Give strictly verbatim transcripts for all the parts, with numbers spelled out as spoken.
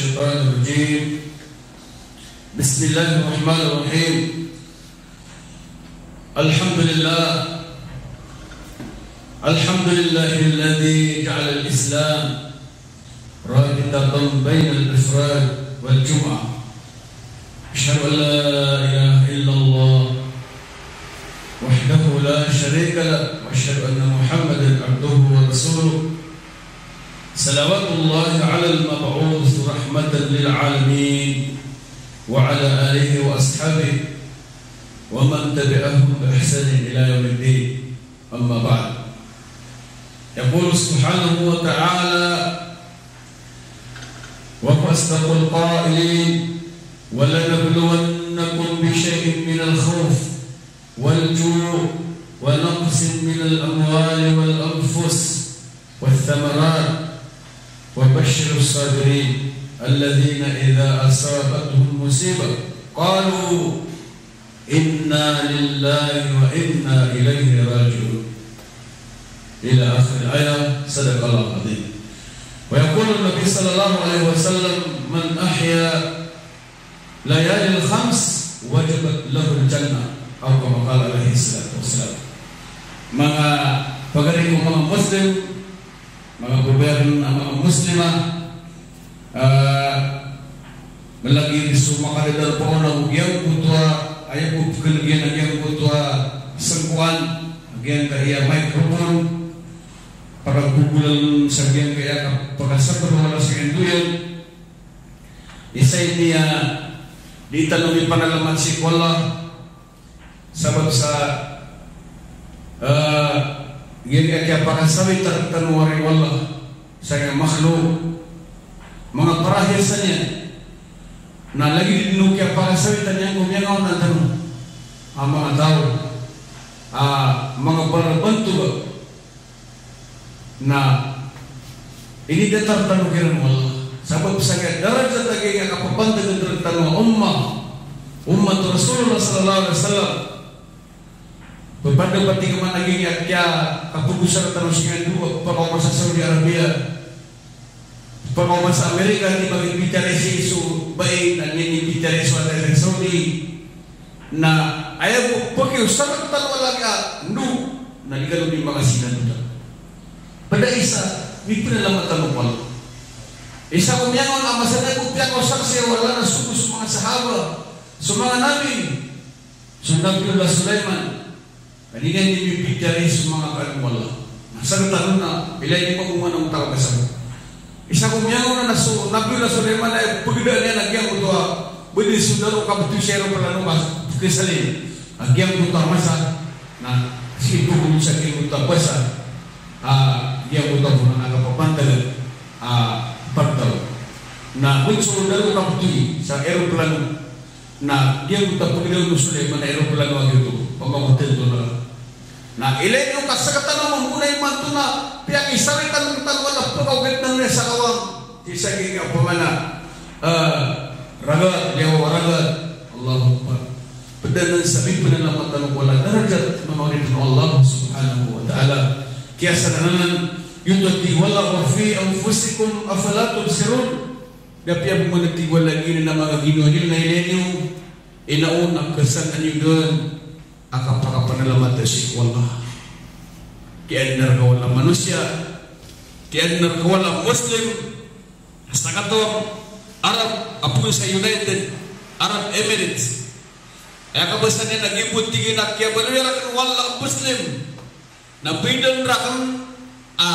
الشيطان الرجيم. بسم الله الرحمن الرحيم. الحمد لله. الحمد لله الذي جعل الإسلام رابطة بين الإفراد والجمعة. أشهد أن لا إله إلا الله وحده لا شريك له، وأشهد أن محمدا عبده ورسوله. صلوات الله على المبعوث رحمة للعالمين وعلى آله وأصحابه ومن تبعهم بإحسان إلى يوم الدين. أما بعد، يقول سبحانه وتعالى: وهو أصدق القائلين: ولنبلونكم بشيء من الخوف والجوع ونقص من الأموال والأنفس والثمرات وبشر الصابرين الذين إذا أصابتهم مصيبة قالوا إنا لله وإنا إليه راجعون. إلى آخر الآية. صدق الله العظيم. ويقول النبي صلى الله عليه وسلم: من أحيا الليالي الخمس وجبت له الجنة. أو كما قال عليه الصلاة والسلام. Manga pagari ko manga Muslim, manga babayaan a manga Muslima, ah, malagid so makadadarpa on a giyangkoto a, aya bo pkhalgn a giyangkoto a sangkoan, a giyangkaya microphone, para gogoln sa giyangkaya kapakasabr o Allah sa giyangkoto. Isa ini a di tano mipanalamat sii ko Allah, sabap sa, eh, giyangkaya kiyapakasawitan tano a ri o Allah sa giyangkaya makhluk, manga parahiyasan iyan. Na lagid o kiyapakasawitan iyan ko miyangaoona tano a manga taw, a manga barbantog na inidatar tano kiran o Allah. Sabap sa giya darajat a giya kapapantagan rktano a ummah, ummat Rasulullah sallallahu alaihi wasallam. Pphanda pati ka man a giya kiyakapagosa rktano sii ko dowa, pphakaoma sa Saudi Arabia, pphakaoma sa Amerika, di ba giya pitharo sii so bae, na giya pitharo so Arabia Saudi. Na aya bo pkhiyosarat tano a lagid a ndo, na di kano di makasinadotan. Pd a isa, di pn a lamatan o Allah. Isa ko miyangaoona a masa na aya bo piyakaosaksi o Allah na so, so manga sahaba, so manga nabi, so Nabiyullah Sulaiman. Aya niyan di pitharo so manga kaadn o Allah. Na sa rktano na, ilay niyo mambo man a manga taw a kasama. Isa ko miyangaoona na so Nabiyullah Sulaiman a pagdaan iyan a giyangkoto a, badi so daro kabtowi sa eroplano ka pkhasalin a giyangkoto a masa, na sii pkhaoma sa giyangkoto a basa a giyangkoto a bonan a kapapantagan a pagtaw. Na badi so daro kabtowi sa eroplano, na giyangkoto a pagdaan o Sulaiman a eroplano a giyoto, pamakotin to na. Na ilay niyo ka sktano a mambo na imanto na piyakisawitan rktano o Allah pkaogat na niyan sa kawang. Sii sa giya opama na, eh, ragat, liyawaw a ragat. Allahu Akbar. Pd anan sa mipanalamatan o Allah darajat, manga oripn o Allah subhanahu wa ta'ala. Kiyasanan anan, giyoto a tig o Allah: wa fi anfusikum afala tubsirun. Da piya bo man a tig o Allah giyanan a manga ginawa niyo na ilay niyo, ino on a kasanan iyo dn a kapakapanalamat sii ko Allah. Kiyaadn rka o Allah a manosiya, kiyaadn rka o Allah a Muslim, sa katawan Arab a poon sa United Arab Emirates. Aya kabasa niyan a giya bo tig iyan a kiyabaloy rakn o Allah a Muslim na bidaan rakn a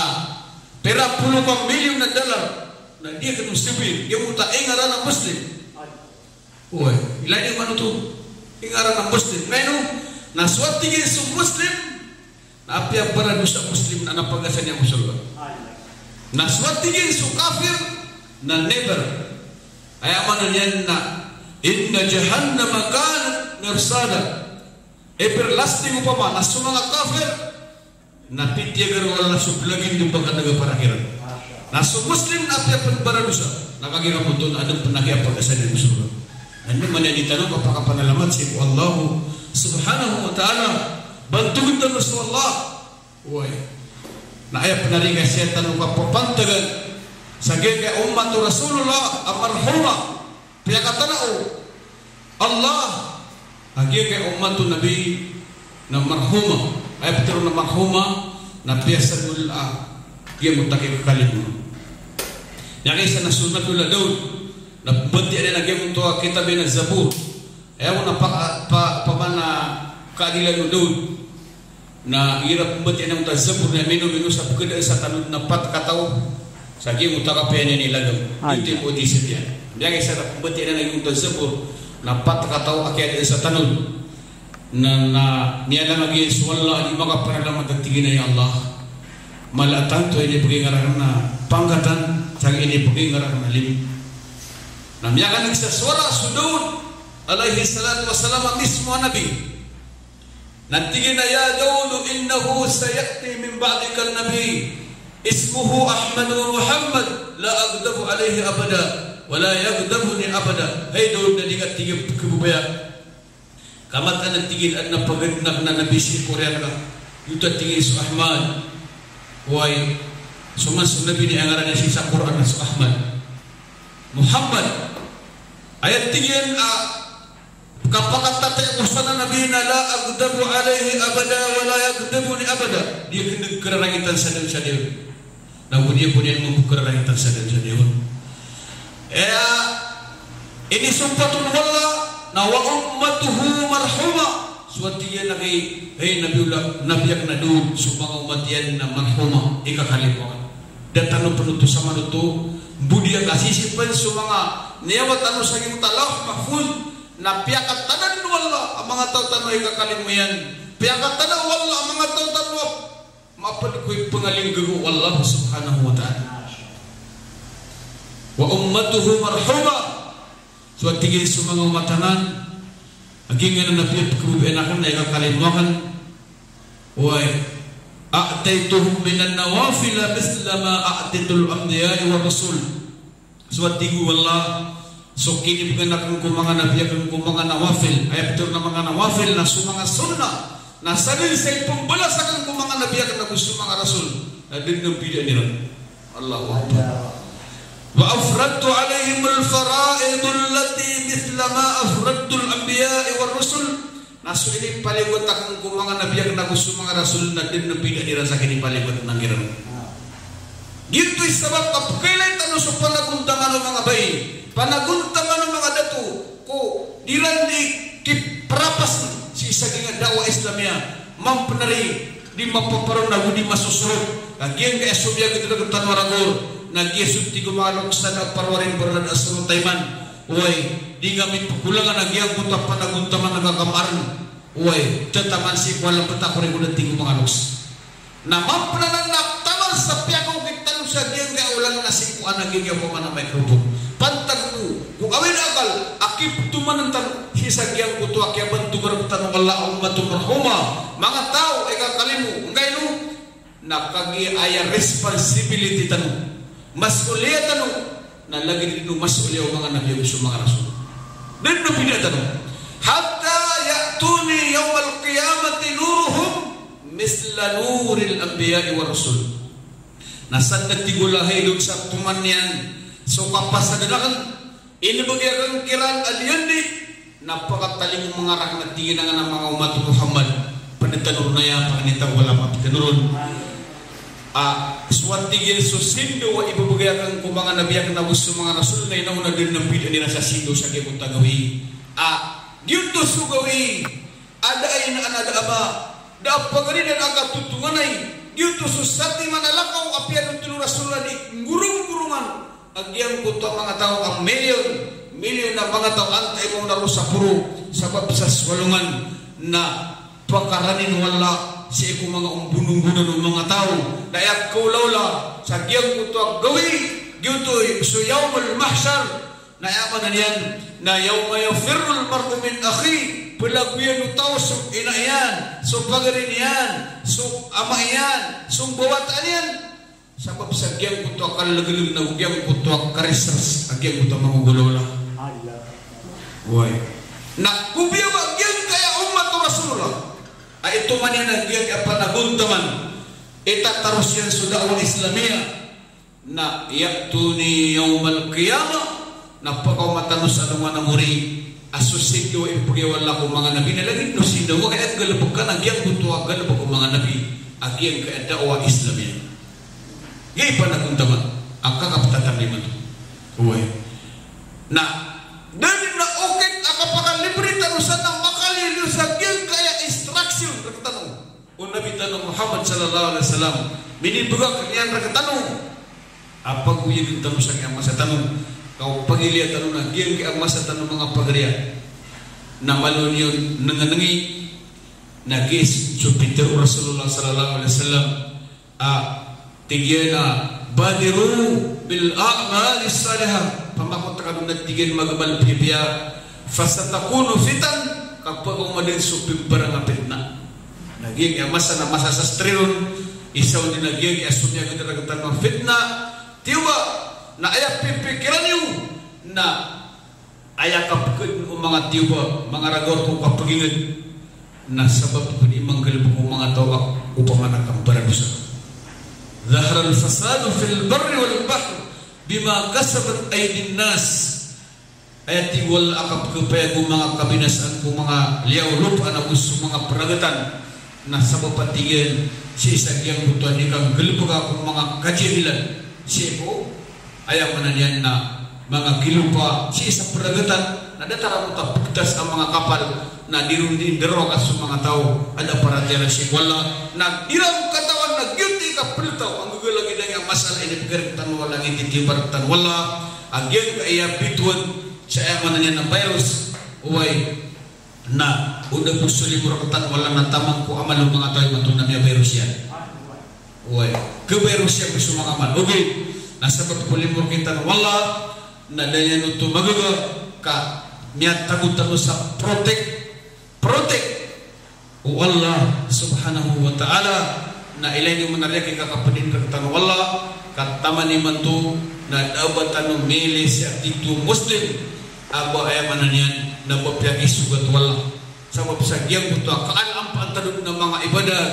pira polo ka milyon a dollar, na di akn on sabiyan, giya bo ta ingaran a Muslim. Oway, ilay niyo man oto. Ingaran a Muslim. Ngaino, na so a tig iyan so Muslim, na apiya baradosa a Muslim, na pagasa niyan ko sorga. Na so a tig iyan so kafir, na never. Aya maana niyan na, inna jahannama kanat mirsada. Everlasting opama na so manga kafir, na pithiyagr o Allah so blagid o pagkadagapara kiran. Na so Muslim na apiya pn baradosa, na kagiya oto na adn pn a kiyapagasa niyan ko sorga. Na ino man i di tano kapakapanalamat sii ko Allah subhanahu wa ta'ala, bantogn tano so Allah. Oway. Na aya pn a di kasiya tano kapapantagan Sa giyangkaya ummat o Rasulullah a marhuma, piyakatana o Allah a giyangkaya ummat o Nabi na marhuma. Aya pitharo na marhuma na piyasagola a giyangkoto a kikakalimo. Aya isa na so Nabi Daud na pembatiya niyan a giyangkoto a kitab iyan a Zabur. Aya ko na pa, pa, pamana kaadilan o Daud. Na igira pembatiya niyan oto a Zabur na minomino sa pekeda sa tanod na pat kataw sa giyangkoto a kapiya niyan i lagam. Ay. Ito i mojisat iyan. Aya isa na pembatiya niyan a giyangkoto a Zabur na pat kataw a kiyada sa tanod. Na, na niyalang a giya so Allah a di makapanalamat a tig iyan a ya Allah. Mala a tanto inibegay nga rakn a pangkatan, sa inibegay nga rakn a limo. Na miyakaneg sa sowara so Daud alayhis salatu wassalam a mismo a nabi. Na tig iyan a, "Ya Daud, innahu saya'ti min ba'dika nabiyyun ismuhu Ahmad wa Muhammad, la aghdabu alayhi abada, wa la yaghdabuni abada." Hay Daud, na di ka, tig iyan, pekhababaya. Ka mataan a tig iyan a adn a paganad akn a nabi sii ko oriyan ka. Giyoto a tig iyan so Ahmad. Oway, so man so nabi na aya ngaran iyan sii sa Qur'an na so Ahmad. Muhammad. Aya tig iyan a kapakatatay ko san a nabi na la aghdabu alayhi abada wa la yaghdabuni abada. Di akn dn kararangitan sa dn sa dn. Na go di ako niyan mambo kararangitan sa dn sa dn. Aya inisompat on o Allah na wa ummatuhu marhuma. So a tig iyan a kay, hay Nabi, nabi akn a Daud, so manga omat iyan na marhuma, ikakalimo akn. Da tano pn oto sa manoto, bo di a kasisipen so manga niyawa tano sa giyangkoto a Lawh Mahfuz, na piyakatana o Allah a manga taw tano a ikakalimo iyan. Piyakatana o Allah a manga taw tano a mapen ko ipengalinggagaw o Allah subhanahu wa ta'ala. Wa ummatuhu marhuma. So a tig iyan so manga omat anan a giyangkanan a piyakababaya akn na ikakalimo akn. Oway. A'taytuhum minan nawafila mithla ma a'taytul anbiya'a war rusul. So a tig o Allah, so kinibegan akn ko manga nabi akn ko manga nawafil. Aya pitharo na manga nawafil na so manga sunnah. Na sadn sa ipembalas akn ko manga nabi akn ago so manga rasul. Na dn a mbidaan iran. Allahu Akbar. Wa afradtu alayhimul fara'idal lati mithla ma afradtul anbiya'a war rusul. Na so inipaligot akn ko manga nabi akn ago so manga rasul na dn a mbidaan iran sa kinipaligot akn kiran. Giyoto i sabap a pkailay tano so panagontaman o manga bai, panagontaman o manga dato, ko di ran di kiprapas sii sa giyangkai a da'wah Islamiyah, mambo na ri di mapaparon ago di masosorot. Ka giyangkai a so miyagdadagdag tano a ragor, na giya so tig o manga loks a da a parowari mbarad a sorotay man. Oway, di nga mipekolangan a giyangkoto a panagontaman a kakamaan. Oway, tataman sii ko alam petako ri ko da tig o manga loks. Na mambo na nan na taman sa piyakaokit tano sa giyangkai a olan na sii ko ana giyangkai a pamana microphone. Pantag ko, ko kawid a akal a kiptomanan tano sii sa giyangkoto a kiyabantogan rktano o Allah a ummatun marhumah, manga taw a ikakalimo, angkaino? Na kagiya aya responsibility tano, mas'uliyah tano, na lagid dn o mas'uliyah o manga nabi ago so manga rasul. Dn a mbidaan tano. Hatta ya'tuni yawmal qiyamati nuruhum mithla nuril anbiya'i war rusul. Na sadn a tig o Allah, hay Daud, sa toman iyan so kapasadan akn, inibgay akn kiran a diyandi, na pakatalingoma nga rakn a tig iyan a manga omat o Muhammad, pd tano ron aya, pakanitaw, wala mapikn ron. A, so a tig iyan so sindaw a ibibgay akn ko manga nabi akn ago so manga rasul na inaona dn a mbidaan iran sa sindaw sa giyangkoto a gawii. A, giyoto so gawii a da a ina, a da a ama, da a pagaridan a katotonganay. Giyoto so satiman a lakaw a piyanothol o Rasulullah di nggoronggorong a giyangkoto a manga taw a milyon, milyon a manga taw a antaa i maona ron sa poro, sabap sa so alongan na pakarani o Allah sii ko manga ombonongonan o manga taw. Da aya kaolaola sa giyangkoto a gawii, giyoto so Yawmul Mahshar. Na aya maana niyan na yawma yafirrul mar'u min akhihi, plagoyan o taw so ina iyan, so pagari niyan, so ama iyan, so mbawataan iyan. Sabap sa giyangkoto a kalaglag na giyangkoto a karisras a giyangkoto a manga golaola. Oway. Na ko biyaba giyangkaya ummat o Rasulullah a itoman iyan a giyangkaya panagontaman, itataros iyan so da'wah Islamiyah. Na ya'tuni yawmal qiyamah, na pakaoma tano sa alongan a mori a so sindawa i pegay o Allah ko manga nabi na lagid o sindawa ka aya galebek ka na giyangkoto a galebek o manga nabi a giyangkaya da'wah Islam iyan. Giya i panagontaman a kakaptatan imanto. Oway. Na da dn a okit a kapakalibre tano sa na makaliyo sa giyangkaya instruction rektano o Nabi tano Muhammad sallallahu alaihi wasallam. Minibegay niyan rektano a pagoyagen tano sangkaya masa tano. Ka o pagilaya tano na giyangkaya masa tano manga pagariya na malo niyo nengnengi na giya so pitharo o Rasulullah sallallahu alaihi wasallam a tig iyan a, "Badiru bil a'malis salihah." Pamakot kano na tig iyan magamal pipiya, "Fasatakunu fitan," ka pakaoma dn so pimbarang a pitna. Na giyangkaya masa na masa sa sastri ron, isa on dn a giyangkaya so miyagdam rektano a fitna, tiyoba, na aya pipikiran iyo na aya kapkd o manga tiyoba, manga raga ko kapagingd, na sabap ko di manggalbk o manga taw a opama na kambaradosa. Zaharal fasadu fil barri wal bahri bima kasabat aydin nas. Aya tig o Allah a kapkapayag o manga kabinasaan ko manga liyawaw o lopa na go so manga pragatan. Na sabap a tig iyan sii sa giyangkoto a di kanggalbka ko manga kajahilan. Sii ko, aya maana niyan na manga gilopa sii sa pragatan, na datar a mota pgtas a manga kapal, na di ron dii ndaro a so manga taw a da paratiyaya sii ko Allah, na di ron katawan na giyoto i kapl taw, a nggalagid a giyangkaya masala a inipkir tano o Allah, a inititiyoba tano o Allah, a giyangkaya bitowan sa aya maana niyan na virus, oway. Na o da bo so limo rektano o Allah na taman ko amal o manga taw imanto na miyavirus iyan. Oway, kavirus iyan bo so manga amal. Ogaid na sabap ko limo rektano o Allah na da niyan oto magaga ka miyatago tano sa protect, protect o Allah subhanahu wa ta'ala. Na ilay niyo man a riyakn i kakapd iyan rektano o Allah, ka taman imanto na da a ba tano mili sii a tito Muslim a ba, aya maana niyan na ba piyakisogat o Allah. Sabap sa giyangkoto a kaalampaan tano dn a manga ibadah,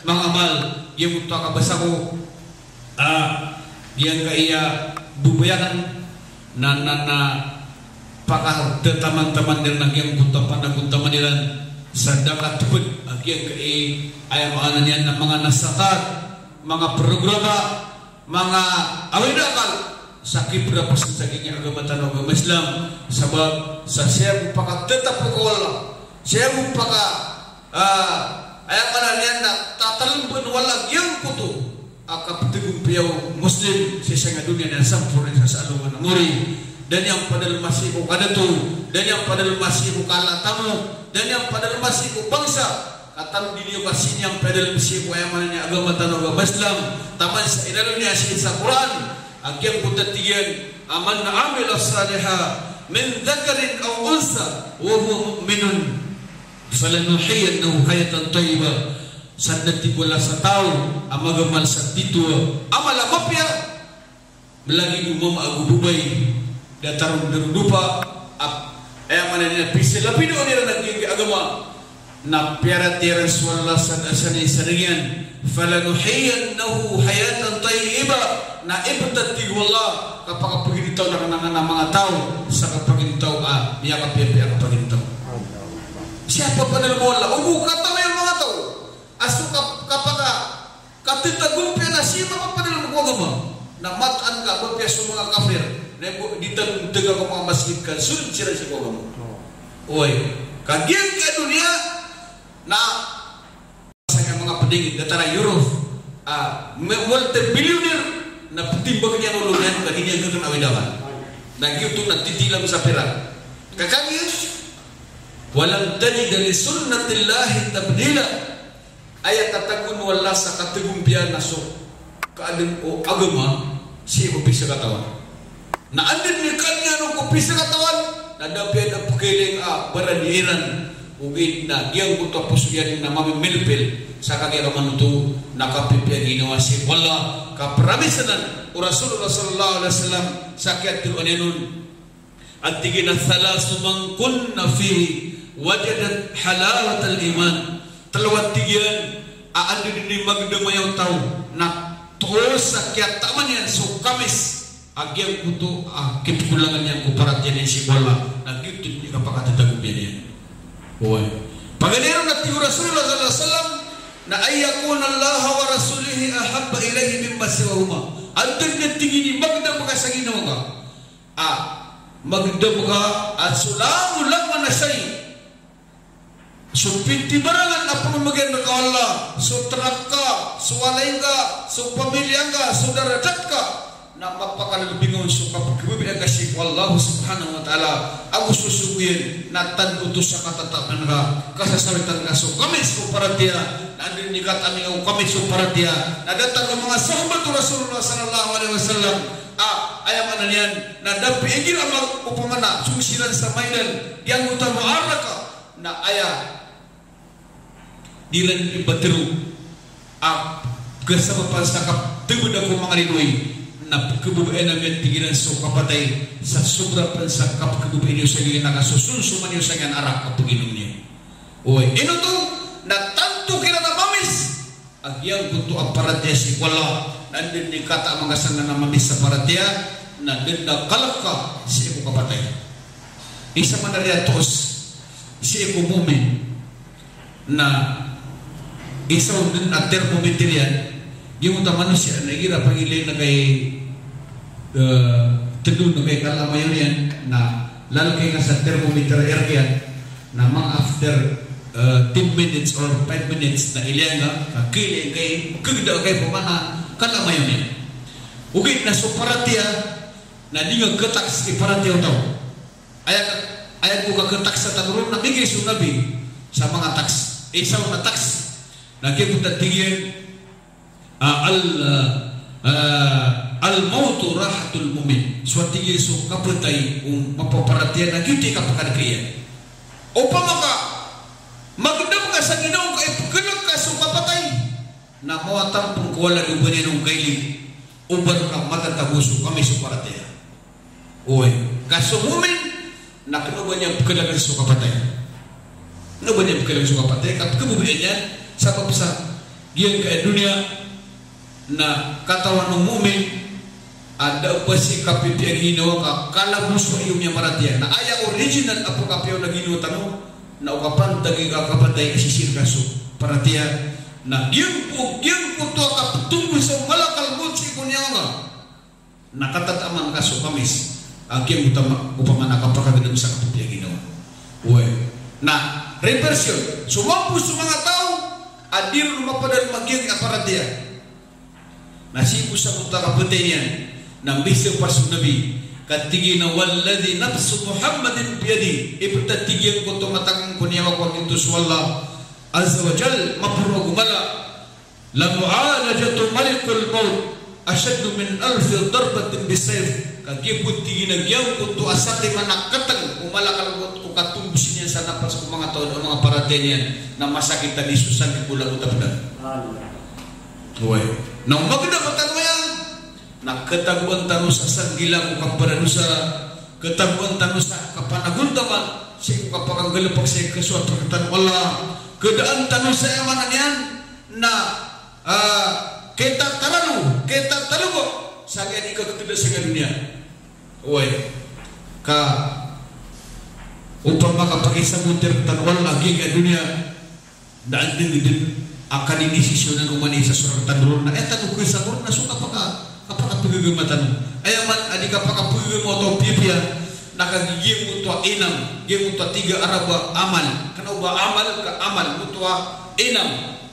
manga amal, giyangkoto a kabasa ko a giyangkaya bobayaan na, na, na pakatatamantaman iran a giyangkoto a panagontaman iran sa da katpd a giyangkaya, aya maana niyan na manga nashatat, manga programa, manga awid a akal sa kiprapasn sa giyangkaya agama tano a agama Islam. Sabap sa sii ko pakatatap ko Allah, sii ko paka, ah, aya maana niyan na tatalmbn o Allah giyangkoto a kapthagompiya o Muslim sii sa giyangkaya doniya na samporna sa alongan a mori. Da niyan padalma sii ko kadato, da niyan padalma sii ko kala a tamok, da niyan padalma sii ko bangsa. Ka tano dn iyo ba sii niyan padalm sii ko, aya maana niyan, agama tano a agama Islam, taman sa inaloy niyan sii sa Qur'an a giyangkoto a tig iyan a, "Man amila salihan min dhakarin aw untha wa huwa mu'minun falanuhyiyannahu hayatan tayyibah." Sa da, tig o Allah, sa taw a magamal sa tito a amal a mapiya, mlagid o mama ago babay, datar o darodopa a, aya maana niyan na pisalapidaw iran a giyangkaya agama, na piyaratiyaya iran so Allah sa da a sanay sa da niyan. "Falanuhyiyannahu hayatan tayyibah." Na iptad, tig o Allah, ka pakapagintaw na kna a manga taw sa kapagintaw a miyakapiyapiya a kapagintaw. Sii a papadalm o Allah, obo katawi a manga taw a so kap-, kapaka-, katatagompiya na sii mapapadalm ko agama. Na mataan ka a mapiya so manga kafir, na bo di tano ntga ko manga masgit ka so dn siran sii ko agama. Oway. Ka giyangkaya doniya na sa giyangkaya manga pd iyan, datar a Europe a, me-, multi-billionaire, na ptimbang iyan o olo niyan ka di niyan kkn a awid a akal. Na giyoto na titilam sa pira. Ka kagiya, "Walan tajida li sunnatillahi tabdila." Aya tatagoon o Allah sa katagompiya na so kaadn o agama sii ko pisakatawan. Na anda dn i kaadn iyan ko pisakatawan, na da piya da pkhailay a barani iran, ogaid na giyangkoto a poso iyan na mamimilpil sa kagiya ka manoto na kapipiya ginawa sii ko Allah, ka promise anan o Rasulullah sallallahu alaihi wasallam sa kiyatharoa niyan on. A tig iyan a, "Thalathu man kunna fihi wajada halawatal iman." Tlo a tig iyan a anda dn i magdamay o taw na Toos a kiyataman iyan so kamis a giyangkoto a kipgolangan iyan ko paratiyaya niyan sii ko Allah, na giyoto i kapakatatagobiyan iyan. Oway. Paganay ron na tig o Rasulullah sallallahu alaihi wasallam na, "An yakuna Allahu wa rasuluhu ahabba ilayhi mimma siwahuma." Antonaa i tig iyan i magdam ka sa ginawa ngka a magdam ka a so langolangon a shay, so pintibarangan a pamamagian rka o Allah, so trak ka, so walay ngka, so pamilya ngka, so darajat ka, na mapakalbingon so kapkhababayaan ka sii ko Allah subhanahu wa ta'ala, ago so sogo iyan na tanto oto sa katataman ka, kasasawitan ka so kamis o paratiyaya, na anda dn i kataman ka ko kamis o paratiyaya, na datar ko manga sahabat o Rasulullah sallallahu alaihi wasallam, a, aya maana niyan, na da piyagira a manga opama na song siran sa Maidan, giyangkoto a Muaraka, na aya di iran iba tero a kasabapan sa kaptebeda ko manga ridoay, na pkhababayaan ami, tig iran, so kapatay sa sobra pn sa kapkhababayaan iyo sa giya na kasosonsoman iyo sa giya na arak a paginom niyo. Oway, ino oto? Na tanto kiran a mamis a giyangkoto a paratiyaya sii ko Allah, na anda dn i kataman ka sangkanan a mamis sa paratiyaya, na da dn a kalk ka sii ko kapatay. Isa man a riya toos sii ko mu'min, na isa on dn a thermometer iyan, giyangkoto a manosiya na igira pagilay na kay, eh, tedon na kay kalamayon iyan, na lalkay ka sa thermometer a erk iyan, na manga after, eh, ten minutes or five minutes na ilay ngka, ka kilay ngka i, kagda ka i pman a kalamayon iyan. Ogaid na so paratiyaya, na di ngka khataks i paratiyaya o taw. Aya, aya bo kakhataksa tano ron na migay so Nabi sa manga taks. Isa on a taks na giyangkoto a tig iyan, ah, al, ah, al-mawtu rahatul mu'min. So a tig iyan so kapatay o mapaparatiyaya na giyoto i kapakadakl iyan. Opama ka magdam ka sa ginawa ngka, ipkhalk ka so kapatay, na mawatan pn ko walad o ba niyan on kailing o ba rka matatago so kamis o paratiyaya. Oway, ka so mu'min na kna o ba niyan pkhalkn so kapatay. Kna o ba niyan pkhalkn so kapatay, ka pkhababayaan iyan, sabap sa giyangkaya doniya na katawan o mu'min a da a ba sii kapipiya ginawa ka kalagosa iyo miyamaratiyaya. Na aya original a pkapiya on a ginawa tano na o kapantagi ka kapatay a sisii rka so paratiyaya. Na giyangko, giyangkoto a kaptombo sa malakal mawt sii ko niyawa ngka na katataman ka so kamis a giyangkoto a ma-, opama na kapakagdam sa kapipiya ginawa. Oway. Na reverse iyan. So mambo so manga taw a di ron mapadalm a giyangkai a paratiyaya. Na sii bo sa giyangkoto a kapatay niyan na misapas o Nabi, ka tig iyan a, "Walladhi nafsu Muhammadin biyadihi." Ipd a tig iyan ko tomatang ko niyawa ko a giyoto so Allah Azza wa Jal, maporo ago mala. "La mu'alajatu malikil mawt ashaddu min alfi darbatin bis-sayf." Ka giya bo tig iyan a giyangkoto a satiman a katang o malakal mawt ko katombos iyan sa napas ko manga taw a manga paratiyaya niyan na masakit a di so sangkib o lagot a pd. Oway. Na o magdam tano aya na khatagoan tano sa sanggila ko kaparadosa, khatagoan tano sa kapanagontaman sii ko kapakanggalbk sii ko kasoat rktano o Allah, khadaan tano sa aya maana niyan na, ah, khatatalalo, khatatalalo sa giya di kakhatda sa giya doniya. Oway. Ka opama ka pakisabotir tano o Allah a giya doniya, da a dn dn a kadinisisyonan o mani sa sorat tano ron na aya tano khasabotir na so kapaka, kapakapagagama tano. Aya man a di kapakapagagama o taw piyapiya na kagiya giyangkoto a inam, giyangkoto a tig a Arab a amal. Kna o ba amal ka amal, giyangkoto a inam,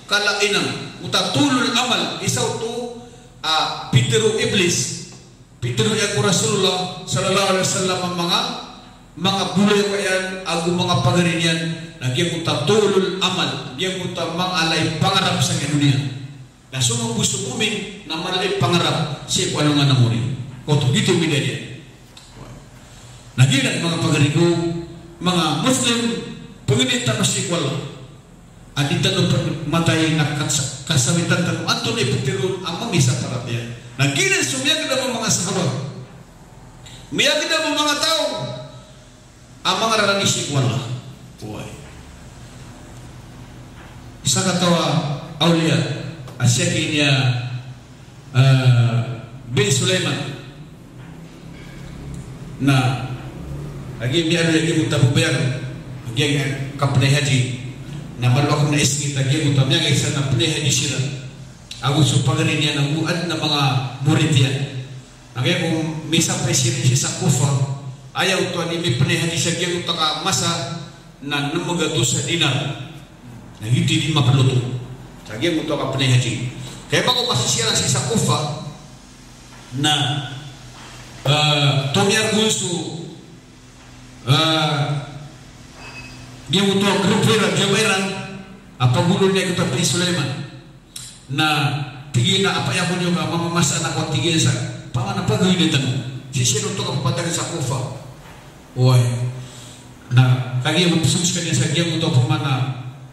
kala inam. Giyangkoto a tulul amal, isa oto a pitharo o Iblis. Pitharo iyan ko Rasulullah sallallahu alaihi wasallam a manga, manga bolayoka iyan ago manga pagari niyan na giyangkoto a tulul amal, giyangkoto a manga ala i pangarap sa giya doniya. Na so mambo so mu'min na mala i pangarap sii ko alongan a mori. Oto, giyoto i bida niyan. Na giyanan manga pagari ko, manga Muslim, pangnin tano sii ko Allah a di tano pn matay na kas-, kasawitan tano antonaa i pitharo on a mamis a paratiyaya. Na giyanan so miyagdam a manga sahaba. Miyagdam a manga taw a mangararani sii ko Allah. Oway. Sakataw a awliya a siyaki niyan eh, bin Sulaiman. Na, lagid iyan a lagid o tababayaan, lagid iyan a kapnay haji. Na malo akn a isngit a giyoto a miyakaisa na pnay haji siran. Ago so pagari niyan ago adn a manga morit iyan. Na kagiya ko misampay siran sii sa Kufa, aya oto a di mipnay haji sa giyoto a masa na nem gatos a dinar. Na giyoto i di maploto. Sa giyoto a kapnay haji. Kagiya ko masisiran sii sa Kufa, na, eh, tomiyarg on so, eh, giyoto a grupo iran, jamaah iran, a pagolawla iyan giyoto a bin Sulaiman. Na tig iyan a, "Apaya ako niyo ka mamamasa na ko," tig iyan, "sa paman a pagawida tano." Sii siran oto kapapatag sa Kufa. Oway. Na kagiya ko pzong skaniyan sa giyoto a opama na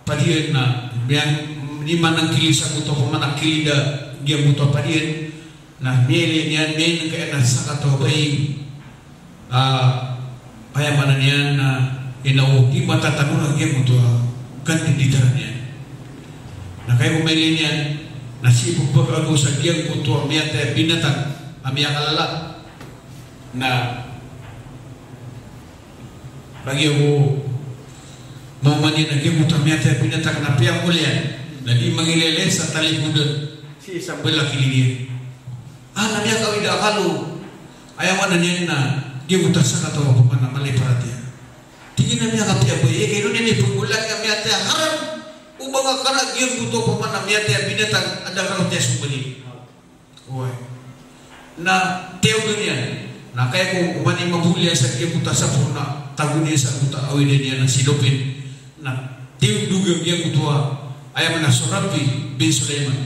padiyan na, miyan, di manangkilid sa giyoto a opama na kilid a giyoto a padiyan. Na miyailay niyan, miyailay niyan a sakataw a bai. Ah, aya maana niyan na, ino, di matatago na giyoto a kandidato iyan. Na kagiya ko miyailay niyan, na sii pphakago sa giyoto a miyatay a binatang a miyakalala. Na kagiya ko maoma niyan a giyoto a miyatay a binatang na piyamoliyaan, na di mangilaylay sa talingod iyan sii sa bala a kilid iyan. Ah, na miyakawida a kalo. Aya maana niyan na giyoto a sakataw a opama na mala i paratiyaya. Tig iyan a miyakapiya bo, eh, kagiya ino niyan i pmbolaan a miyatay a haram, o ba ngka kna giyoto a opama na miyatay a binatang a da kna tiya so mbali. Oway. Na tiyaodan iyan. Na kagiya ko oman i maboli iyan sa giyoto a sapo na tago niyan sa giyoto a awida niyan a si Lupin. Na tiyondog iyan giyoto a, aya maana, so Rabi bin Sulaiman.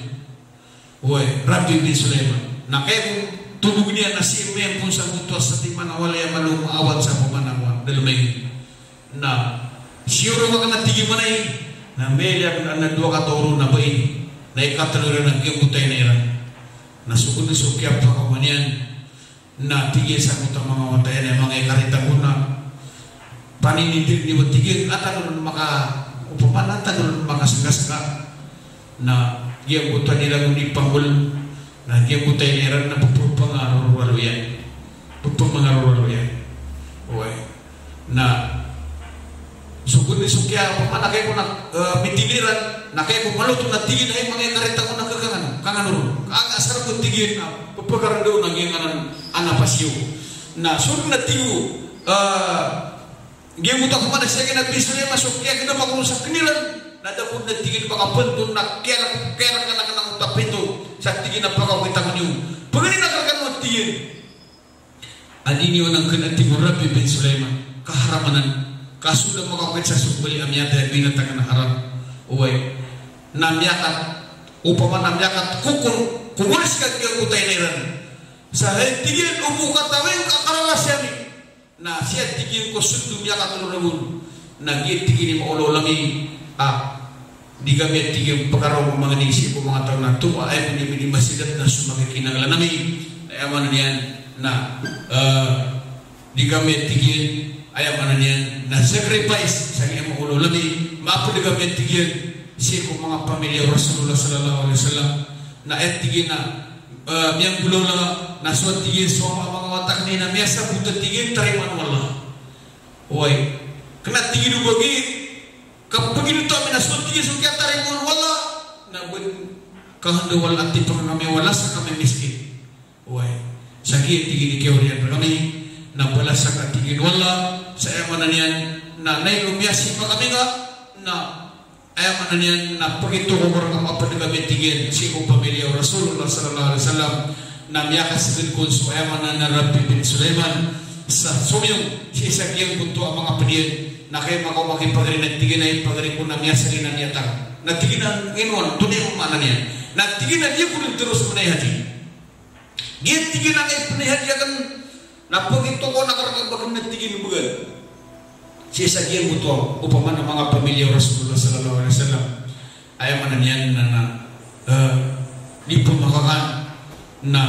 Oway, Rabi bin Sulaiman. Na kagiya ko tondog niyan na sii miyampon sa giyoto a satiman a walay a malo maawat sa pamanawan, dalem a igi. Na siyoron ka kna, tig iyan, manay, na miyailay akn a adn a dowa kataw roo na bai, na ikatlo iran na giyoto a ina iran. Na so kon so kiyapakaoma niyan, na tig iyan sa giyoto a manga wata iyan a manga ikarita ko na paninindg niyo, tig iyan, a tano ron maka, opama na tano ron makasngasnga. Na giyoto a di ragon di pangol, na giyoto a ina iran na pphangarorowalo iyan. Pphangarorowalo iyan. Oway. Na so kon so kiya, opama na kagiya ko na, eh, mitindg iran, na kagiya ko maloto na tig iyan a hay manga ikarita ko na khakangan, kangan ron. Ka asar ko, tig iyan, a pphakarandaw na giyanan a napas iyo. Na so na tig o, eh, giyoto a opama na sii ki Nabi Sulaiman, so kiyagdam ako ron sa kn iran, na da ko dn, tig iyan, pakapanton na kiyarak, kiyarak anan a kna o tapinto sa, tig iyan, a pakaokit ako niyo. Pagari na kn kano, tig iyan. A di niyo anan kna, tig o Rabi bin Sulaiman, kaharam anan. Ka so da makakit sa so mbali a miyatay a binatang na haram. Oway. Na miyakat, opama na miyakat ko, ko, ko waris ka giyoto a ina iran. Sa hay, tig iyan, o bo katawi ngka a kararasiyami. Na sii, tig iyan, ko sold o miyakatlo ragon. Na giya, tig iyan, i maolaola ami a di kami, tig iyan, pkaraoma mangni sii ko manga taw na tomo a aya bo niyan di masidat na so makikinanglan ami. Na aya maana niyan na, eh, di kami, tig iyan, aya maana niyan na sacrifice sa giya i maolaola ami. Mapd kami, tig iyan, sii ko manga pamilya o Rasulullah sallallahu alaihi wasallam. Na aya, tig iyan, na eh, miyanggolawla, na so, tig iyan, so manga wata akn na miyasabot, tig iyan, tarimaan o Allah. Oway. Kna, tig iyan, o ba giya kapagintaw ami na so, tig iyan, so kiyatarimaan o Allah na ba ngka kanda o Allah a tipakan ami, wala sa kami miskin. Oway. Sa giya, tig iyan, i kiyaoriyan rkami na balasan ka, tig iyan, o Allah, sa aya maana niyan na, na ino miyasipa kami ngka na aya maana niyan na pagitoko ko rka, mapd kami, tig iyan, sii ko pamilya o Rasulullah sallallahu alaihi wasallam. Na miyakasgd kon so, aya maana niyan, na Rabi bin Sulaiman sa somiyong sii sa giyoto a manga pd iyan. Na kagiya makaoma ki pagari na tig iyan a hay pagari ko na miyasari na miyatang. Na tig iyan a ino, antonaa i maana niyan? Na tig iyan a di ako dn tharos pnay haji. Giya, tig iyan, a aya pnay haji akn na pagitoko akn rka, ba kn, tig iyan, bgan. Sii sa giyoto a opama na manga pamilya o Rasulullah sallallahu alaihi wasallam. Aya maana niyan na, na, eh, di pmakakan, na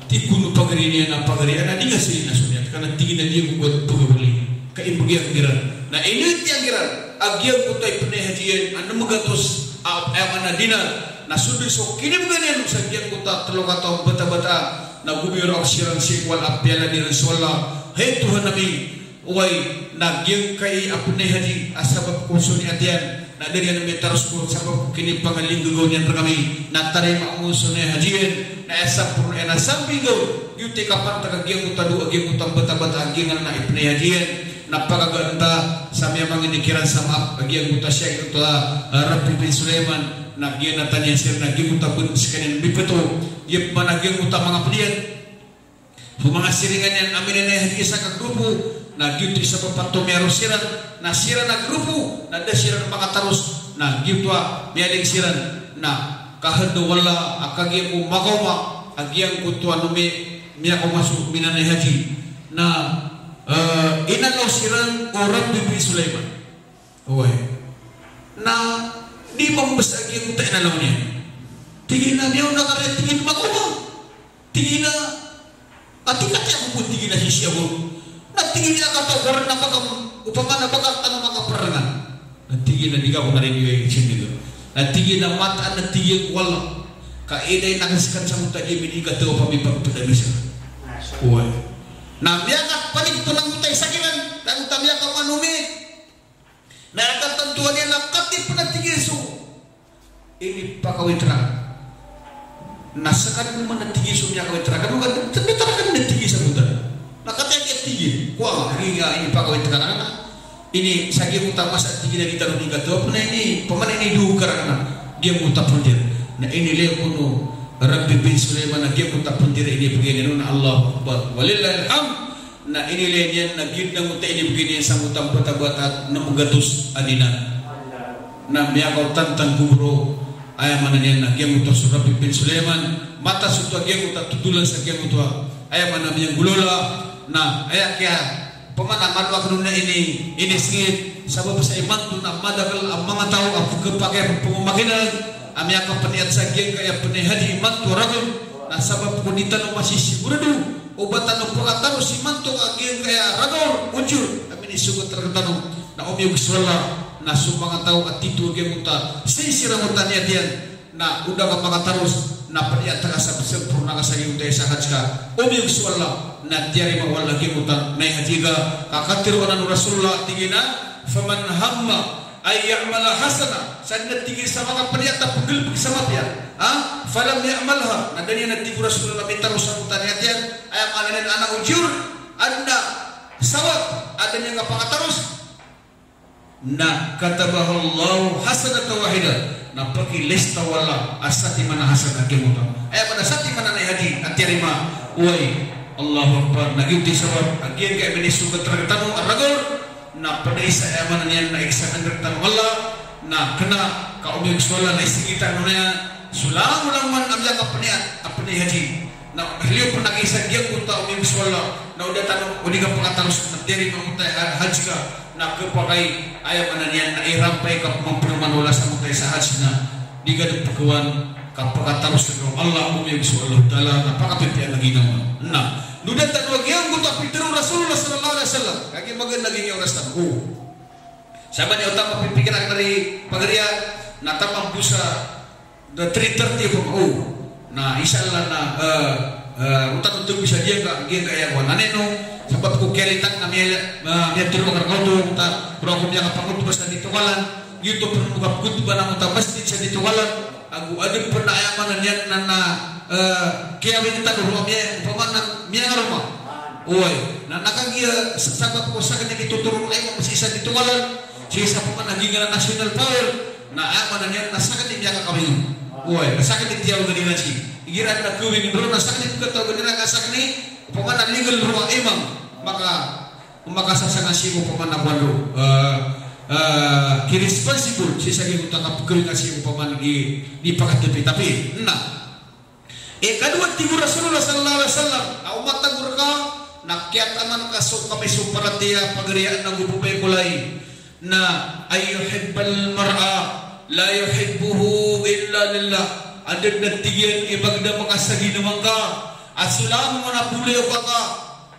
tig kon o pagari niyan a pagari, a na di nga sii na so niyat ka, na tig iyan a di ako pagawali. Ka imbgay akn kiran. Na initiyang kiran a giyoto a ipnay haji iyan a nem gatos a, aya maana, dinar. Na so dn so kinibgan iyan sa giyangkoto a tlo kataw a batabata, na gomiyoraok siran sii ko wala a piyalad iran so Allah. Hay Tuhan ami, oway, na giyangkai a pnay haji a sabap ko so niyat iyan, na da niyan mitaros ko sabap ko kinipangalinggagaw niyan rkami, na tarimaa on so niyat haji iyan, na aya sampurna iyan a sambinggaw, giyoto i kapantag a giyangkoto a dowa a giyangkoto a batabata a giyangkanan a ipnay haji iyan, na pakagaan ta sa miyamangni kiran sa maap a giyangkoto a Shaykh oto a, ah, Rabi bin Sulaiman, na giyanan tano siran a giyangkoto a bn skaniyan mipto, giya pman a giyangkoto a manga pd iyan. So manga siringan iyan a minanay haji sa kagrupo, na giyoto i sabap a tomiyaro siran, na siran a grupo, na da siran makataros, na giyoto a miyaling siran, na kahanda o Allah a kagiya ko makaoma a giyangkoto a nomi miyakaoma so minanay haji. Na, eh, inalaw siran o Rabi bin Sulaiman. Oway. Na di mambasa a giyangkoto a inalaw niyan. Tig iyan a miyaona ka ri, tig iyan, makaoma. Tig iyan a, ati kati ako pn, tig iyan a, sisii ako. Na tig iyan a, kataw ko ron a ba ka, opama na ba ka tano makaprngan. Na tig iyan a, di ka ko na rin iway sii ko. Na tig iyan a, mataan a tig iyan ko Allah, ka inay na kaskan sa mota di mini kataw a pamipagpdamisa. Oway. Na miyakapanik pn angkoto a isa kiran, na angkoto a miyakaoma a nomi. Na aya katantowan iyan na kati pn a tig iyan so inipakawit rakn. Na skaniyan man a tig iyan so miyakawit rakn, o ka, tndit rakn na tig iyan sa botan. Na kati a tig iyan, kowa, aya inipakawit rakn na ini sa giyangkoto a masa a tig iyan a di tano di kataw a pn a ini, opama na inidog ka rakn a giyangkoto a pndir. Na inilay kon o Rabi bin Sulaiman a giyangkoto a pndir a inibgay niyan on, Allahu Akbar. Walillahil hamd. Na inilay niyan na giyoto angkoto a inibgay niyan sangkoto a batabata na mgatos a dinar. Na miyakaotantang ko boro, aya maana niyan na giyangkoto a so Rabi bin Sulaiman, mataan oto a giyangkoto a todolan sa giyangkoto a, aya maana niyan, golawla, na aya kiya, opama na malo akn on na ini, inisngit, sabap sa imanto na madakl a manga taw a pkhapakay a pngomakinag a miyakapniyat sa giyangkaya pnay haji imanto a ragol, na sabap ko di tano masisigurado o ba tano pkataros imanto a giyangkaya ragol, ojor a minisogat rktano. Na omiyog so Allah, na so manga taw a tito a giyangkoto a sii siran oto a niyat iyan, na o da ka makataros, na pniyat ka sa sampurna ka sa giyangkoto a isa hajj ka. Omiyog so Allah, na tiyarima o Allah giyangkoto a nay haji ka. Ka katharo anan o Rasulullah, tig iyan a, faman hamma an ya'mala hasanah. Sa dn a tig iyan sa makapniyat a pnggalbk sa mapiya. Ha? Falam ya'malha. Na da niyan a tig o Rasulullah mitaros angkoto a niyat iyan. Aya maana niyan na ojor, adn a sawab, adn a kapakataros. Na katabahallahu hasanatan wahidah. Na pakilista o Allah a satiman a hasanah giyangkoto. Aya maana satiman a nay haji a tiyarima. Oway. Allahu Akbar. Na giyoto i sabap a giyangkaya minisogat rktano a ragol. Na pd a isa, aya maana niyan na iksakan rktano o Allah, na kna ka omiyog so Allah na isingitan on iyan so langolangowan a miyakapniyat a pnay haji. Na liyo pn a isa giyangkoto a omiyog so Allah, na o da tano, o di ka pkataros na tiyarima angkoto a ha-, hajj ka, na khapakay, aya maana niyan na irampay ka pman pn o Allah sangkoto a isa hajj na di ka dn pkhawan ka pkataros rka o Allah, omiyog so Allah Ta'ala, na pakapipiya a ginawa. Na, no da tano a giyangkoto a pitharo o Rasulullah sallallahu alaihi wasallam, kagiya magaan lagid i oras tano. O. Sabap sa oto a mapipikir akn a ri pagariya, na taman bo sa, na three thirty ko, o. Na, insha Allah na, eh, eh, oto a totog sa giyangka, giyangkaya kowan. Anino, sabap ko kiyaritan na miya, eh, miyatero akn rka oto, ta, bro ko miyakapangoto ba sa ditokalan, giyoto pn ko kapgoto ba na oto a masjid sa ditokalan, ago adn pn a aya maana niyan na, na, eh, kiyawing tano roo a miya, opama na miyangaroma. Oway, na, na kagiya sa-, sabap ko sakn i kitotoro a imam sii sa ditokalan, sii sa opama na giyangkanan a national power, na aya maana niyan na sakn i miyakakawing. Oway, na sakn i tiyawagn iran sii. Igira na kawing roo na sakn i pkatawagan iran ka sakn i, opama na legal roo a imam. Maka, Makasasanga sii ko opama na kowan roo, eh, eh, ki-responsible sii sa giyangkoto a kapkawingan sii ko opama na di, di pakatapitapi. Na. Ikadowa, tig o Rasulullah sallallahu alaihi wasallam, a o matag rka, na kiyataman ka so kamay so paratiyaya pagariya ago babay ko lay. Na, an yuhibbal mar'a la yuhibbuhu illa lillah. Adn a tig iyan i ba ka da makasaginawa ngka a so langon a bolayoka ka.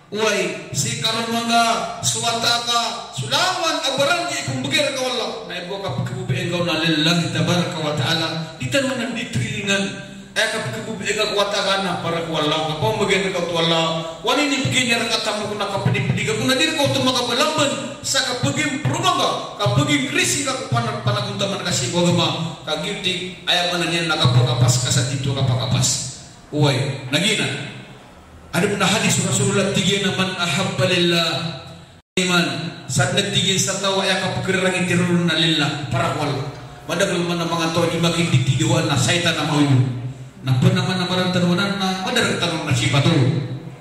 Oway, sii karoma ngka, so wata ka, so langon a barang i pmbgay rka o Allah, na aya bo ka pkhababay Pinggaw na lillahi tabaraka wa ta'ala, di tano anan di trilingan. Aya kapkhababayai ngka ko wata ka na para ko Allah, kapamagn ka oto Allah. Oway, ini bgan iyan rka tamok na kapdipdi ka ko na di rka oto makabalamban sa kabagin problema ka, kabagin risk ka ko pana-, panagontaman ka sii ko agama. Ka giyoto i, aya maana niyan na kapakapas ka sa tito kapakapas. Oway, na giyanan. Adn a hadis o Rasulullah, tig iyan a, "Man ahabba lillah." Iman, sadn a tig iyan sa taw a aya kapkhararangiti ron na lillah, para ko Allah. Madakl man a manga taw a di makinditigawan na saitan a maoyo. Na pn a man a marantaronan na madark tano na sipato.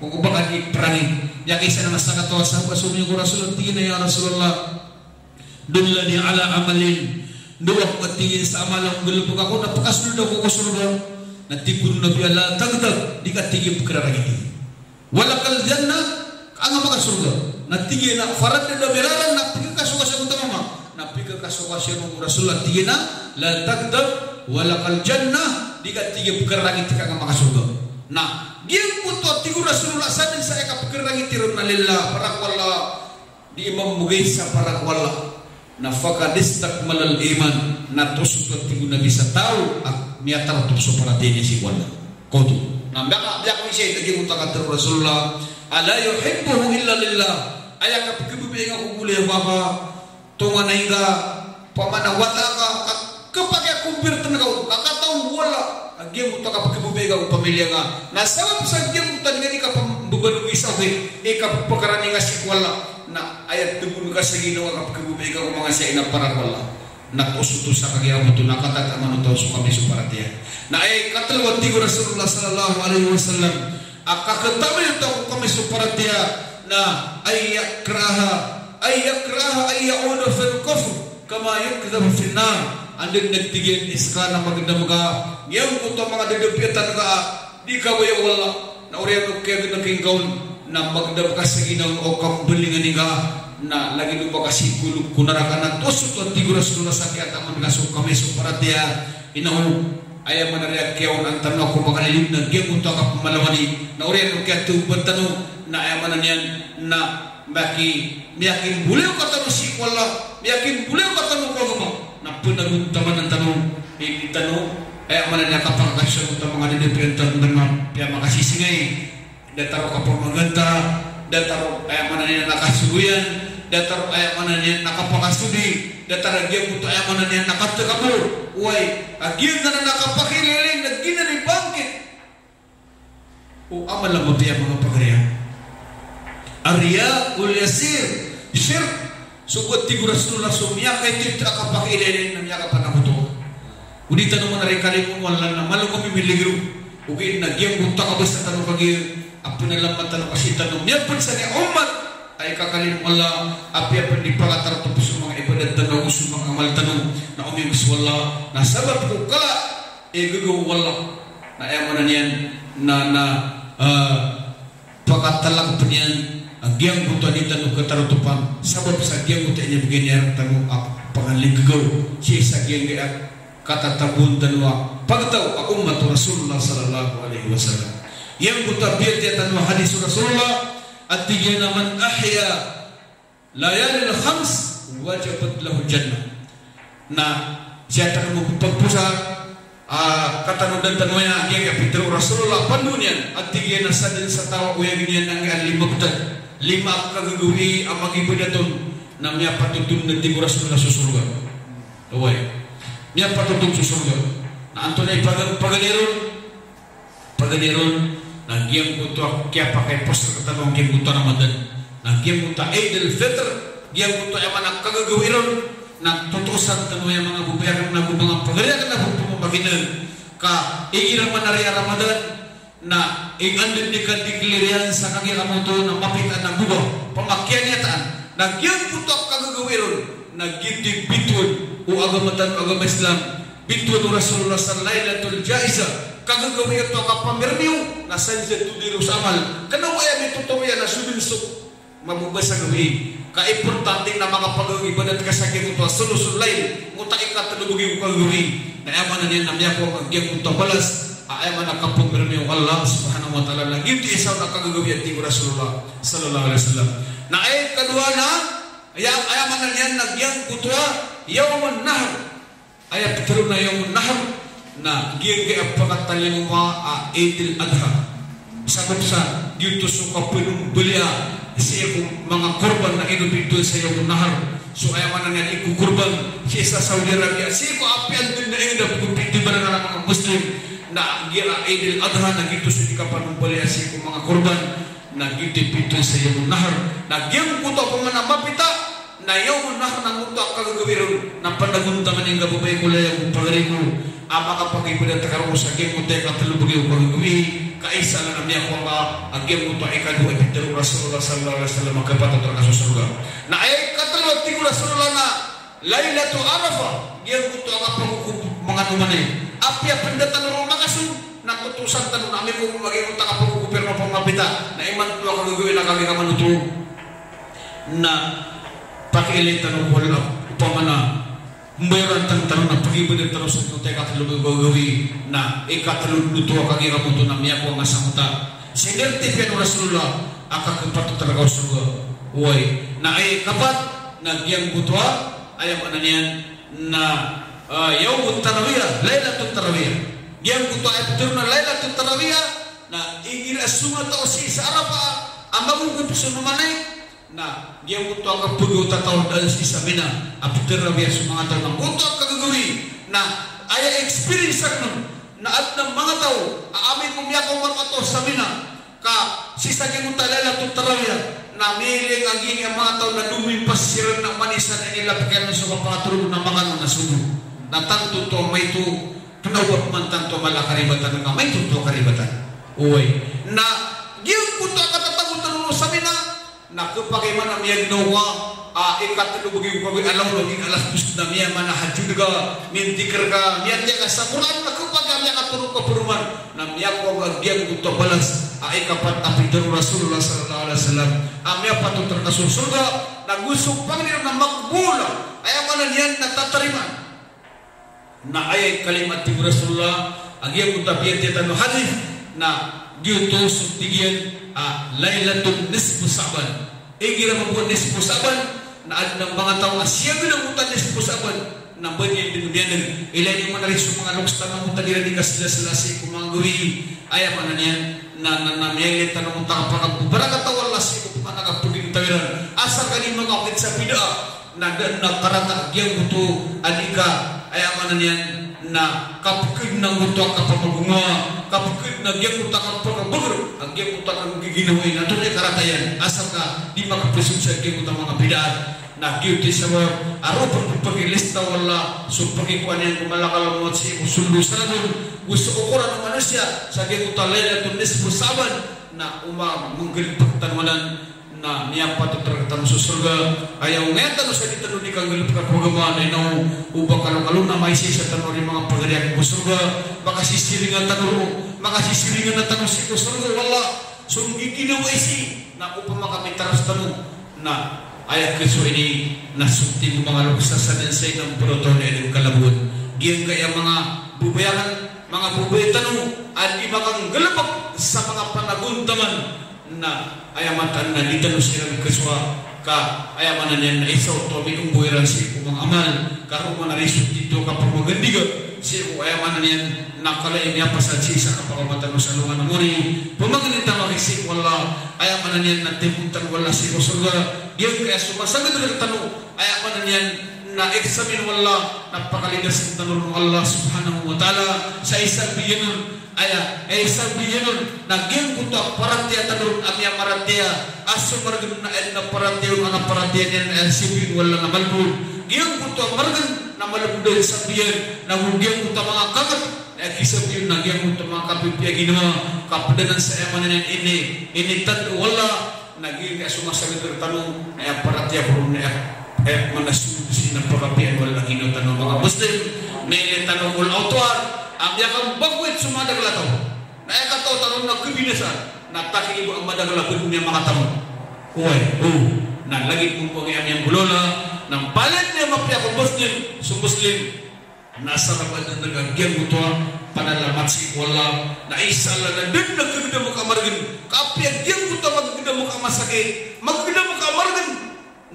Ko ko ba ka di prangit. Miyakaisa na sakataw a sahabat a somiyong ko Rasulullah, tig iyan a, "Ya Rasulullah, dullani ala amalin." Ndao ako, tig iyan, sa amal a nggalbk ako na pkasold ako ko sorga. Na tig o Nabi a, "La taghdab," di ka, tig iyan, pkhararangiti. "Walakal jannah," ka nga makasorga. Na tig iyan a faraddada miraran, na pikakasokasoka on tamama. Na pikakasokasoka on o Rasulullah, tig iyan a, "La taghdab, walakal jannah," di ka, tig iyan, pkhararangiti ka nga makasorga. Na giyangkoto a tig o Rasulullah, sadn sa aya kapkhararangiti ron na lillah, para ko Allah. Di mamogay sa para ko Allah, na faqad istakmalal iman, na tosot, tig o Nabi, sa taw a miyatarotop so paratiyaya niyan sii ko Allah. Koto. Na miyaka, miyakaisa i, tig iyan, oto a katharo o Rasulullah, "Ala uhibbuhu illa lillah." Aya kapkhababayai ngka ko golayawa ka, tonganay ngka, opama na wata ka, ka, kapakiya-convert ngka on, ka kataw ko Allah, a giyangkoto a kapkhababayai ngka ko pamilya ngka. Na sabap sa giyangkoto a di ngka di kapmbabaloy sa ogaid i kapkarani ngka sii ko Allah. Na aya tbon ka sa ginawa a kapkhababayai ngka ko manga sii na para ko Allah. Na tosot sa kagiya oto na katataman o taw so kamay so paratiyaya. Na aya katlo a tig o Rasulullah sallallahu alaihi wasallam, a kakhataman o taw ko kamay so paratiyaya na an yakraha, an yakraha an ya'uda fil kufr kama yuqdhafu fin nar. Anda dn, tig iyan, isa ka na magdam ka, giyangkoto a manga dadapiyatan ka a di kabaya o Allah, na oriyan o kiyagdam ka ingka on, na magdam ka sa ginawa o kambalingan ingka, na lagid o ba ka sii ko log ko naraka. Na tosot, tig o Rasulullah, sa kiyataman ka so kamay so paratiyaya. Ino, aya maana niyan, kiyaonaan tano a ko makalilid na giyangkoto a kapamalawan i. Na oriyan o kiyatawbat tano, na aya maana niyan na miyaki-, miyakimbolayoka tano sii ko Allah, miyakimbolayoka tano ko agama. Na panagontamanan tano, ini tano, aya maana niyan, kapakakasold o manga dadapiyatan tano na piyamakasisingay. Datar o kapamaganta, datar o, aya maana niyan, na kasogoyan, datar o, aya maana niyan, na kapakasodi, datar a giyangkoto, aya maana niyan, na katakabor. Oway, a giyanan a kapakailaylay na giyanan i bangkit o amal a mapiya, manga pagari. Ar-riya'ul yasir shirk. So, tig o Rasulullah, so miyakaititho a kapakailaylay na miyakapanakoto. O di tano man a rikalimo o Allah na malo kami miligro. Ogaid na giyangkoto a kabasa tano kagiya a pnalamat tano ka sii tano miyapd sa giya ummat a ikakalimo o Allah, apiya pn di pakatarotop so manga ibadat tano, so manga amal tano, na omiyomes o Allah, na sabap ko kala i gagaw o Allah. Na aya maana niyan na, na, ah, pakatalak pn iyan a giyangkoto a di tano katarotopan, sabap sa giyangkoto a inibgay niyan rktano a pangaligagaw sii sa giyangkaya katatagoan tano a pagtaw a ummat o Rasulullah sallallahu alaihi wasallam. Giyangkoto a biyatiya tano a hadis o Rasulullah a tig iyan a, "Man ahya layalil khams wajabat lahul jannah." Na sii tano mapagposa, ah, katanodan tano aya, giyangkaya pitharo o Rasulullah a pandoon iyan, a tig iyan a sadn sa taw a oyagn iyan angkaya lima btad, lima a kagagawii a magibadat on, na miyapatot on, na tig o Rasulullah, so sorga. Oway. Miyapatot on so sorga. Na antonaa i paga-, paganay ron? Paganay ron, na giyangkoto a kiyapakaiposa rktano a giyangkoto a Ramadan. Na giyangkoto a Eid al-Fitr, giyangkoto a aya maana a kagagawii ron, na totosan tano aya manga babay akn ago manga pagari akn ago pamamakineg. Ka igira manaya a Ramadan, na igira dn di ka-declare iyan sa kagiya ka moto na mapita na goba, pamakiyan iyan taan. Na giyangkoto a kagagawii ron, na giyoto i bitowan o agama tano a agama Islam. Bitowan o Rasulullah sa Lailatul Jaiza, kagagawii oto a kapamirmiyowa, na sadn sa todi ron sa amal. Kna o aya mitotoro iyan na so dn so mababa sa gawii. Ka importante na makapagawii ibadat ka sa giyangkoto a sulusul lail, oto a ikatlo bagi o kagagawii. Na aya maana niyan na miyakowa ka giyangkoto a balas a aya maana a kapamirmiyowa o Allah subhanahu wa ta'ala. Na giyoto i isa on a kagagawii a tig o Rasulullah sallallahu alaihi wasallam. Na aya ikadowa na, aya, aya maana niyan na giyangkoto a yawmun nahr. Aya pitharo na yawmun nahr, na giyangkaya pakatalingoma a Eidil Adha. Sabap sa giyoto so kapnumbalia sii ko manga korban na inopinto sa yawmun nahr. So aya maana niyan i kokorban sii sa Saudi Arabia, sii ko apiya dn na ingd a pagpipinto iran a manga Muslim, na giya Eidil Adha na giyoto so di kapnumbalia sii ko manga korban, na giyoto i pinto sa yawmun nahr. Na giyangkoto a pman a mapita na yawmun nahr na ngoto a kagagawii ron na panagontaman i kababaya ko laya ko pagari ko a makapagibadat ka roo sa giyangkoto a ikatlo bagi o kagagawii, ka isa na miyakowa a giyangkoto a ikadowa a pitharo o Rasulullah sallallahu alaihi wasallam a kapat a tharoon ka so sorga. Na aya ikatlo a tig o Rasulullah na Lailatul Arafah, giyangkoto a kapagokop manga anoman. Apiya pn da tano ron makasong, na kotosan tano na amay ko giyangkoto a kapagokop iran a pamapita, na imanto a kagagawii na kagiya ka man oto. Na pakiilay tano ko Allah, opama na mbayaran tano na pagibadat tano sa giyangkoto a ikatlo a gawii, na ikatlo oto a kagiya ka man oto na miyakowa nga sa mota. Sii niyan tipiyan o Rasulullah a kakapat o tharoon ka so sorga. Oway, na aya ikapat na giyangkoto a, aya maana niyan na, ah, yawmut tarawiyah, lailatut tarawiyah. Giyangkoto a aya pitharo na lailatut tarawiyah, na igira so manga taw sii sa Arafah a magokop so anoman, na giyangkoto a kapagawta taw dn sii sa Mina a ptarawiyah so manga taw na ngoto a kagagawii. Na aya experience akn on na adn a manga taw a amay ko miyakowa man oto sa Mina ka sii sa giyangkoto a lailatut tarawiyah, na miyailay a giyangkaya manga taw na domimpas siran na oman i isa na inilapk iran so kapakatorog na makano na sogo. Na tanto oto a maito, kna o ba pman tanto a mala a karibatan ka maito oto a karibatan. Oway. Na giyangkoto a katatago tano ron sa Mina, na khapakay man a miyagnaw ka a ikatlo bagi o kagawii a lawan a giyangkai a alas dos na miyamanahajjud ka, mindikir ka, miyatiya ka sa Qur'an, na khapakay a miyakatoro ka paroman, na miyakowa ka giyangkoto a balas a ikapat a pitharo o Rasulullah sallallahu alaihi wasallam a miyapatot rka so sorga, na go so pangni ron na maqbula, aya maana niyan na tatarimaan. Na aya ikalima a tig o Rasulullah a giyangkoto a biyatiya tano a hadith, na giyoto so tig iyan a Lailatul Nisfu Sha'ban. Igira mambo a Nisfu Sha'ban, na adn a manga taw a siyagn angkoto a Nisfu Sha'ban na ba niyan dn miyaneg. Ilay niyo man ari so manga loks tano angkoto a di iran di kasilasilasii ko manga gawii. Aya maana niyan na, na, na miyailay tano angkoto a kapakabarakat o Allah sii ko pman a kapagintaw iran. Asar ka di makawakit sa bid'ah. Na da dn a karata a giyangkoto a di ka, aya maana niyan na kapkd na ngoto a kapamagongowa, kapkd na giyangkoto a kapakabagr a giyangkoto a kagiginawai, na antonaa i karata iyan, asar ka di makapasod sa giyangkoto a manga bid'ah. Na giyoto i sabap a roo pn pphakilista o Allah so pkhikowa niyan ko malakal mawt sii ko sold o saladon, go so okoran o manosiya sa giyangkoto a Lailatul Nisfu Sha'ban, na oman manggalbk tano anan, na miyapatot rktano so sorga. Aya ongaya tano sa di tano di kanggalbk ko agama, na ino o ba kalokalo na maisaisa tano ri manga pagari akn ko sorga. Makasisiringan tano ro, makasisiringan tano sii ko sorga o Allah so giginawai sii, na opama ka mitaras tano. Na aya khasowa ini na so tig o manga loks a sadn sa ino mprotol na ino kalabowan. Giyangkaya manga babay akn, manga babay tano a di makanggalbk sa manga panagontaman, na aya mataan na di tano siran khasowa ka, aya maana niyan na isa oto a miombo iran sii ko manga amal, ka roo man ari so tito a kapamagandiga sii ko, aya maana niyan na kala i miyapasad sii sa kapakaoma tano sa alongan a mori. Pamangnin tano aki sii ko Allah, aya maana niyan na timoon tano o Allah sii ko sorga. Giyangkaya so masagad rktano, aya maana niyan na examine o Allah, na pakalidasan tano ron o Allah subhanahu wa ta'ala sa isa biyan on. Aya, eh, isa biyan on, na giyangkoto a paratiyaya tano ron a miyamaratiyaya a so margn na adn a paratiyaya on a paratiyaya niyan a siyobi o Allah na malbod. Giyangkoto a margn na malbod a isa biyan, na go giyangkoto a manga kangat na aya kisabi on na giyangkoto a manga kapipiya ginawa, kapd anan sa aya maana niyan ini, initanda o Allah. Na giyangkaya so masagad rktano na aya paratiyaya ko ron na aya, eh, manasod sii na pakapiya o Allah a ginawa tano a manga Muslim. Na ilay tano ko Allah Ta'ala a miyakambagoit so madakl a taw. Na aya kataw tano na kabinasa, na taki ibo a madakl a bd miyamakatamok. Oway, o. Na lagid o ba giya miyanggolawla, na palaya miyapiya ko Muslim so Muslim. Na asar a ba dn a giyangkoto a panalamat sii ko Allah, na isa a lagid dn a kagdam ka margn, ka apiya giyangkoto a magdam ka masakit, magdam ka margn,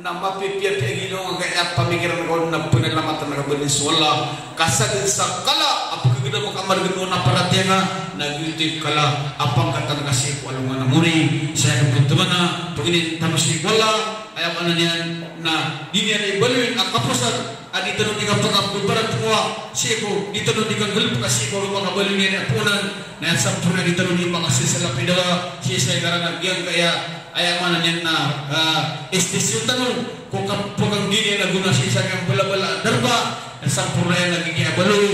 Na mapipiya-piya ginawa ngka a pamikiran ka on na pnalamatan ka bali so Allah. Ka sa dn sa kala a pkhagdam ka a margn o na paratiyaya, na giyoto i kala a pangkatan ka sii ko alongan a mori. Sa aya pn tmana, pangnin tano sii ko Allah, aya maana niyan na di niyan i baloyin a kaposan a di tano di kapakabarat kowa sii ko, di tano di kanggalbk a sii ko alongan a baloy niyan a ponan, na aya samporna a di tano di makasisalapidawa sii sa ikaran a giyangkaya, aya maana niyan na, ah, istasyon tano ko kapakanggi niyan a gona sii sa giyangkaya balabala a darpa, aya samporna iyan a giyangkaya baloy,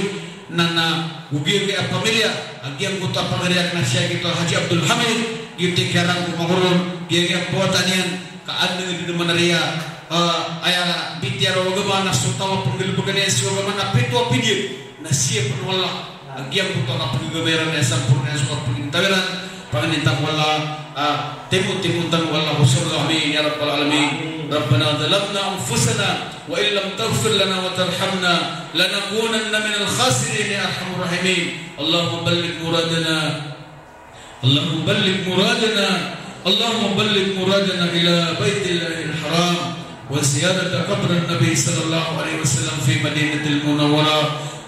na, na, go giyangkaya pamilya a giyangkoto a pagari akn a si Agito Haji Abdul Hamid, giyoto i kiyarang ko makaroon, giyangkaya pawatan iyan, ka adn a di dn manariya, ah, aya bitiyara o agama na so taw a pnggalbkn iyan so agama na pito a pidiyat, na siyapn o Allah a giyangkoto a kapagagama iran na aya samporna iyan so kapagintawirn. Pangnin tano o Allah, ah, timo-timoon tano o Allah. Wa sallallahu, amin ya rabbal alamin. Rabbana zalamna anfusana wa in lam taghfir lana wa tarhamna lanakunanna minal khasirin ya arhamar rahimin. Allahumma balligh muradana اللهم بلغ مرادنا، اللهم بلغ مرادنا إلى بيت الله الحرام وزيارة قبر النبي صلى الله عليه وسلم في مدينة المنورة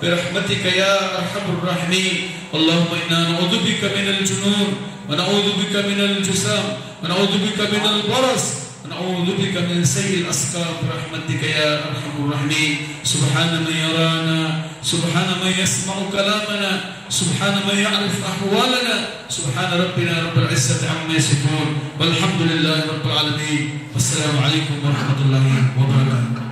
برحمتك يا أرحم الراحمين. اللهم إنا نعوذ بك من الجنون ونعوذ بك من الجذام ونعوذ بك من البرص ونعوذ بك من سيء الأسقام برحمتك يا أرحم الراحمين. سبحان من يرانا، سبحان من يسمع كلامنا، سبحان من يعرف أحوالنا، سبحان ربنا رب العزة عما يصفون، والحمد لله رب العالمين. والسلام عليكم ورحمة الله وبركاته.